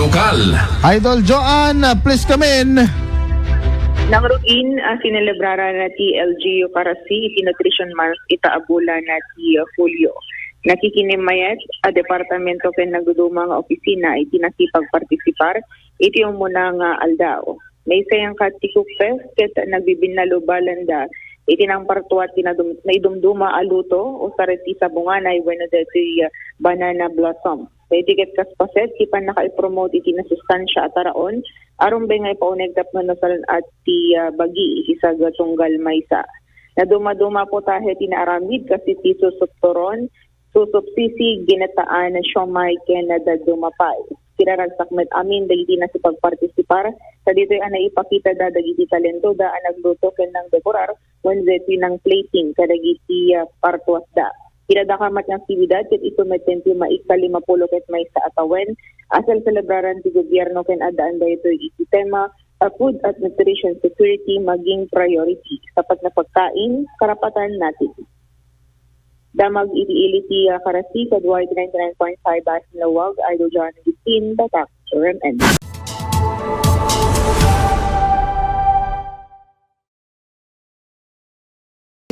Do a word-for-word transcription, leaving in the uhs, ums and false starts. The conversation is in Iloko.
Kal. Idol Joanne, please come in. Nangrugin a sinelebrara na ti L G U Karasi iti Nutrition Month ita a bulan na ti Hulyo. Nakikinimmayat a departamento ken nagduduma nga opisina iti nakipagpartisipar iti umuna nga aldaw. Naisayangkat ti Cook Fest ket nagbibinnalubalanda iti nangpartuat ti nadum- naidumduma a luto, usa iti sabunganay wenno daytoy banana blossom. Daytoy ket kas paset ti pannakaipromote iti nasustansia a taraon a rumbeng nga ipauneg tapno nasal-at ti ah, bagi iti saga tunggal maysa. Nadumaduma putahe ti naaramid kas iti susupturon, susupsisi, ginataan, siomay ken dadduma pie. Kiraragsak met amin dagiti nakipagpartisipar, ta ditoy a naipakita da dagiti talentoda a nagluto ken nangdekorar wenno daytoy nang plating kadagiti ah, partuatda. Iti dakkel met nga aktibidad ket isu met ti maikka limapulo ket maysa a tawen a selselebraran ti gobierno ken addaan daytoy iti tema a food at nutrition security maging priority. Sapat nga pagkain, karapatan natin. Damag iti ili ti ah, Karasi, Kaduay ninety-nine point five Basin Lawag, Idol John Gittin, Tatak, R M N.